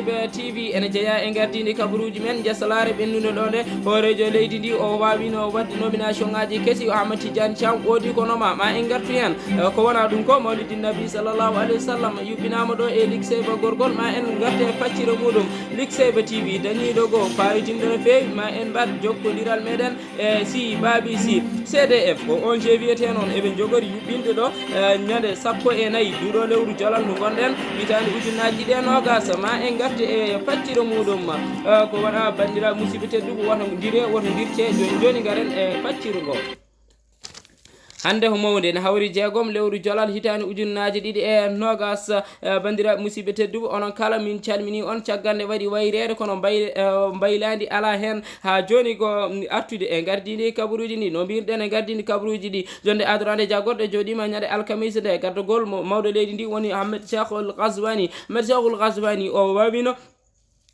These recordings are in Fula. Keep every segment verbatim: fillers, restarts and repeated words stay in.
Ɓe T V ene jeyaa e ngardiindi kabaruuji men, jesalaare ɓenndude ɗo nde. Hooreejo leydi ndi o waawino waɗde nomination ŋaaji kesi, o Ahmad Tidiane Thiam, ɓoodi kono ma, ma en ngartu heen. Eh, ko wonaa ɗum ko Mawlidin Nabi sallallahu alayhi wa sallam yuɓɓinaama ɗo e Likseyba Gorgol, ma en ngarte faccire muɗum. Likseyba T V dañiiɗo go fayodinde no feewi, ma en mbaɗ jokkondiral meɗen e si baabi si. C D F ko on je wiyetee noon eɓe njogori yuɓɓinde ɗo, eh, ñande sappo e nayi nduɗo lewru jolal ndu ngonɗen, hitaande ujunnaaji ɗiɗi e noogas, ma en ngarte e facciro muɗum. Eh, ko wona banndiraaɓe musidɓe tedduɓe, woto ndire, woto ndirte, jooni jooni ngaren e facciro ngo. Hannde ko mawnde, ene hawri jeegom lewru jolal hitaande ujunnaaji ɗiɗi e noogas. Eh, banndiraaɓe musidɓe tedduɓe, onon kala min calminii on. Caggal nde waɗi wayreede, kono mbay-, eh, mbaylaandi alaa heen. Haa jooni ko, mm, artude e ngardiindi kabaruuji ndi. No mbirɗen e ngardiindi kabaruuji ɗi, jonnde adorande jagorɗe jooɗiima ñande alkamisa nde. Gardagol mo mawɗo leydi ndi woni Ahmed Cheikhul Ghazwani. Ahmed Cheikhul Ghazwani o waawino,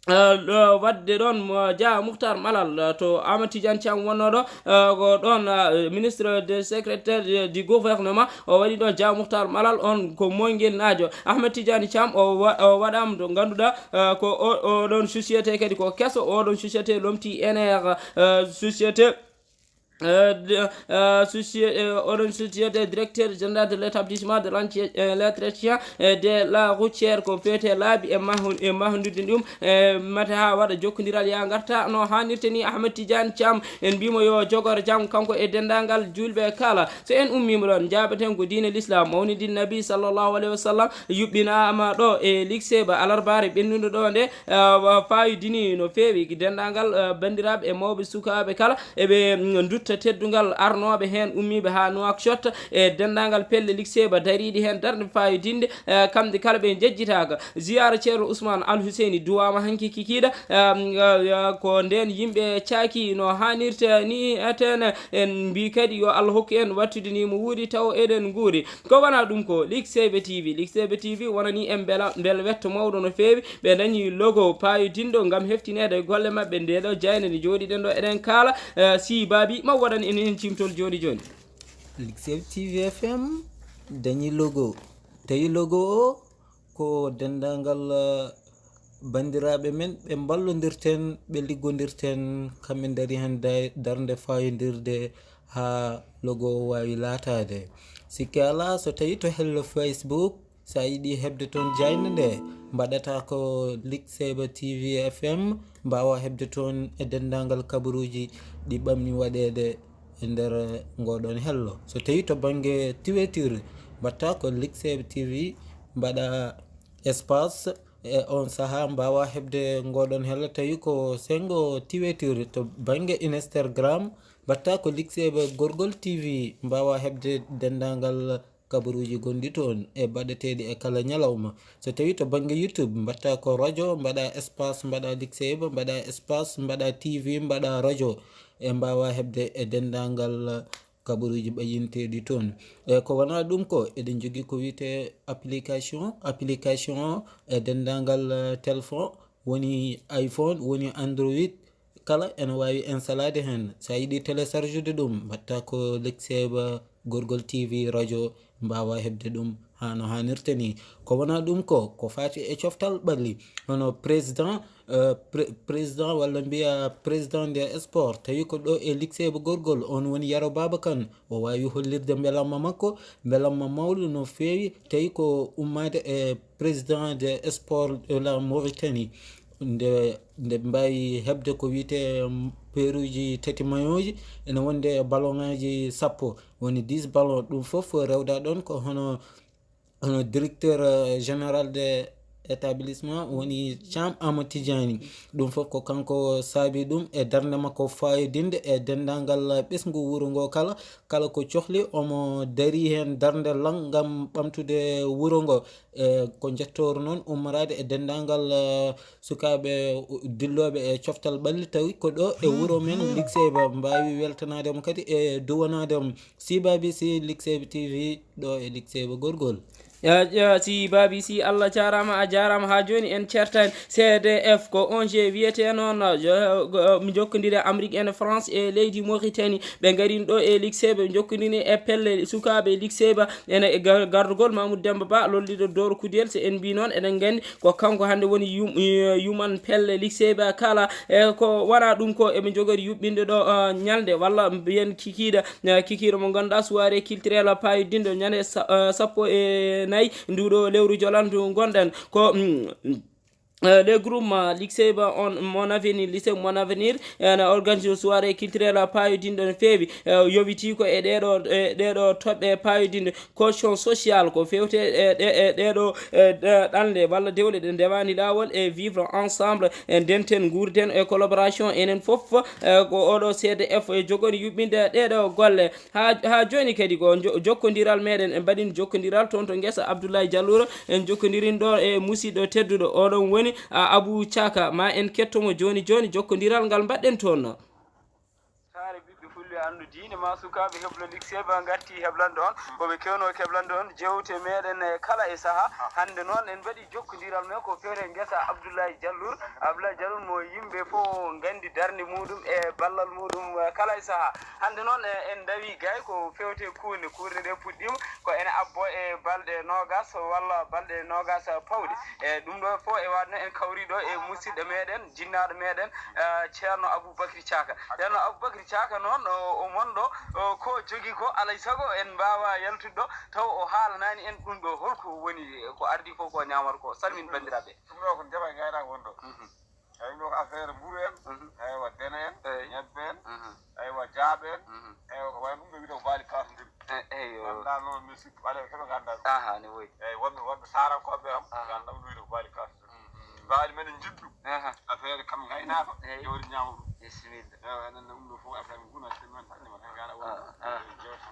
eh, ɗo waɗde ɗoon mo Dia Mukhtar Malal, eh, to Amadou Tidiane Thiam wonnoo ɗo, eh, ko ɗoon, eh, ministre de secrétaire de, du gouvernement. O waɗi ɗo Dia Mukhtar Malal, on ko Moyngel naajo. Ahmed Tidiane Thiam o wa-, o waɗaama to ngannduɗaa, eh, ko o, o ɗoon société kadi ko keso, o ɗoon société lomti N R, eh, société, eh, de, eh, soci-, eh, oɗon société directeur général de l'établissement de l'entretien, eh, l'entretien, eh, de la routière, ko feete laabi e maho-, e mahondirde ɗum, eh, mate haa waɗa jokkondiral yaa ngarta no haanirta ni. Ahmed Tidiane Thiam, en mbiimo yo jogor jam kanko e denndaangal juulɓe kala. So en ummiima ɗoon, njaabaten ko diine l'islam, Mawlidin Nabi sallallahu alayhi wa sallam, yuɓɓinaama ɗo e Likseyba alarbaare ɓenndude ɗo nde, eh, wa-, fayodini no feewi denndaangal, eh, banndiraaɓe e mawɓe sukaaɓe kala, eɓe, mm, ndutta teddungal arnooɓe heen ummiiɓe haa Nouakchott e denndaangal pelle Likseyba dariiɗi heen darnde fayodinde, eh, kamɓe kala ɓe njejjitaaka. Ziyaara Ceerno Ousmane Al Huseyni duwaama hanki kikiiɗe, eh, mm, eh, eh, ko ndeen yimɓe caaki no haanirta ni, eh, tene en mbii kadi yo Allah hokku en wattude ni mo wuuri taw eɗen nguuri. Ko wonaa ɗum ko Likseyba T V. Likseyba T V wonanii en mbela-, mbel wetto mawɗo no feewi. Ɓe dañi logo payodinɗo ngam heftineede golle maɓɓe. Nde ɗo jaaynde nde jooɗiɗen ɗo eɗen kaala, eh, si baabi ma waɗan en heen cimtol jooni jooni. Likseyba T V F M dañi logo. Tawi logo o ko denndaangal, eh, banndiraaɓe men, ɓe mballondirten, ɓe liggondirten, kamɓe ndari heen day-, darnde fayondirde haa logo o waawi laataade. Sikke alaa, so tawii to hello Facebook, so a yiɗi heɓde toon jaaynde nde, mbaɗata ko Likseyba T V F M, mbaawa heɓde toon e denndaangal kabaruuji ɗi ɓamni waɗeede e nder ngoɗon hello. So tawii to bannge Twitter, mbaɗta ko Likseyba T V, mbaɗa espace, e on sahaa mbaawa heɓde ngoɗon hello. Tawi ko senngo Twitter, to bannge Instagram, mbaɗta ko Likseyba Gorgol T V, mbaawa heɓde denndaangal kabaruuji gonɗi toon e baɗeteeɗi e kala ñalawma. So tawii to bannge YouTube, mbaɗta ko radio, mbaɗa espace, mbaɗa Likseyba, mbaɗa espace, mbaɗa T V, mbaɗa radio, e mbaawa heɓde e denndaangal kabaruuji ɓayyinteeɗi toon. E ko wonaa ɗum ko, eɗen njogii ko wiyetee application, application o e denndaangal, eh, téléphone, woni iPhone, woni Android, kala ene waawi installaade heen. So a yiɗi télécharge de ɗum, mbaɗta ko Likseyba Gorgol T V radio, mbaawa heɓde ɗum haa no haanirta ni. Ko wonaa ɗum ko, ko faati e coftal ɓalli, hono président, eh, pré-, président walla mbiya président des sports, tawi ko ɗo e Likseyba Gorgol, on woni Yero Baaba Kan. O waawi hollirde mbelamma makko, mbelamma mawɗo no feewi, tawi ko ummaade e président des sports de la Mauritanie. Nde, nde mbaawi heɓde ko wiyetee, mm, peeruuji tati mayoji, ene wonde ballon ŋaaji sappo, woni dix ballon. Ɗum fof rewda ɗoon ko hono, hono directeur, eh, général de établissement woni Thiam Amadou Tidiani. Ɗum fof ko kanko saabi ɗum e darnde makko fayodinde e denndaangal ɓesngu wuro ngo kala, kala ko cohli omo darii heen darnde laŋ ngam ɓamtude wuro ngo. E ko njettooru noon ummoraade e denndaangal, eh, sukaaɓe dillooɓe e coftal ɓalli, tawi ko ɗo e wuro men Likseyba, mbaawi weltanaade mo kadi e duwanaade mo. Si baabi si Likseyba T V ɗo e Likseyba Gorgol. Ya, ya, si baabi si, Allah jaaraama, a jaaraama. Haa jooni en ceertaani. C D F ko O N G wiyetee noon, jo-, go-, mi jokkondire Amérique en France e leydi Mauritanie. Ɓe ngarin ɗo e Likseeba, ɓe jokkondiri e pelle sukaaɓe Likseeba. Ene e gar-, gardugol Mamoudou Demba Ba, lolliɗo Doro Kudel, so en mbii noon, eɗen nganndi ko kanko hannde woni yum-, eh, yuman pelle Likseeba kala. E ko wona ɗum ko eɓe njogori yuɓɓinde ɗo, eh, ñalnde walla mbiyen kikiiɗe, eh, kikiiɗe mo ngannduɗaa, soirée culturelle payodinɗo ñande sa-, eh, sappo e nayi nduɗo lewru jolandu ngonɗen. Ko, mm, eh, le groupe, eh, Likseeba on Mon Avenir, Lycée Mon Avenir, ene organise soirée culturelle payodinɗo no feewi. Eh, yowiti ko e ɗeɗo, e ɗeɗo toɓɓe payodinɗe cohésion sociale, ko fewte e ɗe, e ɗeɗo, e ɗe, ɗanle walla dewle ɗe ndewaani laawol, e vivre ensemble, e ndenten, nguurden e collaboration, enen fof, e ko oɗo C D F e jogori yuɓɓinde ɗeɗo golle. Haa, haa jooni kadi ko jo-, jokkondiral meɗen, en mbaɗin jokkondiral toon to ngesa Abdoulaye Diallo, en jokkondirin ɗo e musidɗo tedduɗo, oɗon woni, a, Abou Thiaka, ma en kettomo jooni jooni jokkondiral ngal mbaɗɗen toon. Saare ɓiɓɓe fulɓe anndu diine ma sukaaɓe heblo Likseeba ngatti heblande on, ko ɓe kewno keblande on jewte meɗen, eh, kala e saha. Hannde noon en mbaɗi jokkondiral men ko fewte ngesa Abdoulaye Diallo. Abdoulaye Diallo mo yimɓe fof nganndi darnde muɗum e ballal muɗum, eh, kala e saha. Hannde noon, eh, en ndawi gay ko fewte kuurɗe, kuurɗe ɗe puɗɗiima ko ene abbo e balɗe noogas walla balɗe noogas pawɗe. E ɗum ɗo fof e waɗno en kawri ɗo e musidɗo meɗen, jinnaaɗo meɗen, eh, Ceerno Aboubacry Thiaka. Ceerno Aboubacry Thiaka noon, o, o mon ɗo, o, ko jogi ko alay sago en mbaawa yaltude ɗo, taw o haalanaani en ɗum ɗo, holko woni ko ardi fof ko ñaamata ko. Salmin banndiraaɓe. Ɗum ɗo ko ndema e ngaynaaka woni ɗo. Mhm. Eyi, ɗum ɗo ko affaire mburu en, mhm, aywa, dene en, eyi, ñebbe en, mhm, aywa, jaaɓe en, mhm, aywa, ko wayno ɗum ɗo wiyetee ko baali kaasodiri. E-, eyyo. Nganndaa noon, mi sikki ɓaleeɓe keɓe nganndaa ɗum. Aha, ne woyi. Eyi, wonɓe, wonɓe Saarankooɓe am, aha, nganndaa ɗum ɗo wiyetee ko baali kaasodiri. Mhm. Baali men en njiɗɗu. Aha. Affaire kam ngaynaaka, eyi, jawdi ñaama ɗum. Bisimilla. Eyi, enen ne ɗum ɗo fof affaire nguna, sinno en faɗɗi ma tan ngara wona. Ah, ah. Eyi, jawdi.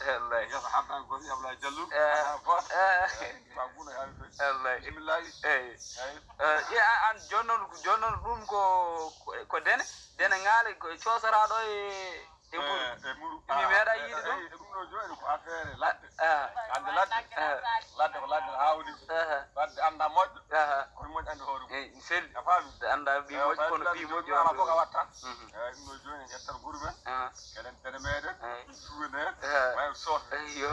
Wallaahi. Ngesa Abdou Aziz Abdoulaye Diallo. Eh, ah, bon. Eh. Eyi, ma nguna yaa ɗum. Wallaahi. Bisimilla. Eyi. Eyi. Eh, e a-, aan jooni noon, jooni noon ɗum ko, ko, ko dene, dene ŋaale ko coosataaɗo e, e mburu. Eh, e mburu. Mi meeɗaa yiide ɗum. Eh, eh, ɗum ɗo jooni ko affaire ladde. Ah. Ladde, ladde. Ah. Ladde ko ladde haawdi. Ah. Ladde anndaa moƴƴo. Ah. Ko moƴƴo annda hoore mum. Eh, mi selli. A faami? Nde anndaa ɓii moƴƴo, kono ɓii moƴƴo on ɗo. Fof a watta. Mhm. Eh, ɗum ɗo jooni en ƴettan mburu men. Ah. Kelen dene meɗen. Ah. Suwene. Ah. Wayo soos. Eyyo.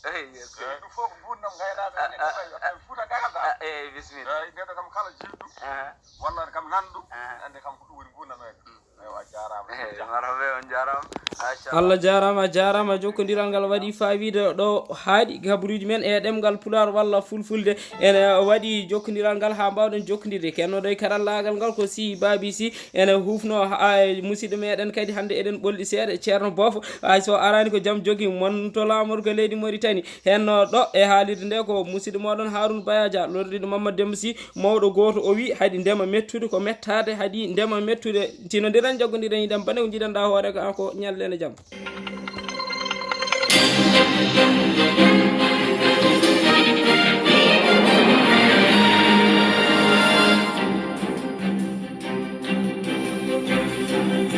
Eyyo. Eh, ɗum fof ko nguurndam gaynaaɓe. Ah, ah, ah. Fuuta gaynaaɓe. Ah, eh, bisimilla. Eh, neɗɗo kam kala jiɗɗo. Ah. Walla kam nanɗo. Ah. Annde kam ko ɗum woni nguurndam meɗen. Mm. Eywa, a jaaraama. Eh, marhaba, on jaaraama. Machallah. Allah jaaraama, a jaaraama. Jokkondiral ngal waɗi faawiida ɗo haaɗi kabaruuji men e ɗemngal Pulaar walla Fulfulde. Ene waɗi jokkondiral ngal haa mbaawɗen jokkondirde. Kennoɗo e karallaagal ngal ko si Baabi si. Ene huufno ha-, e musidɗo meɗen kadi hannde eɗen ɓolɗi seeɗa. Ceerno Boofo, hay so araani ko jam jogi mon to laamorgo leydi Mauritanie. Henno ɗo e haalirde nde ko musidɗo moɗon Harouna Bayadia, lorriɗo Mamadou Demba Sy, mawɗo gooto o wi, haɗi ndema mettude ko mettaade, haɗi ndema mettude. Tinondiren, jaggondiren, yiɗen bane ko njiɗen ɗa hoore ka ko ñallen e jam.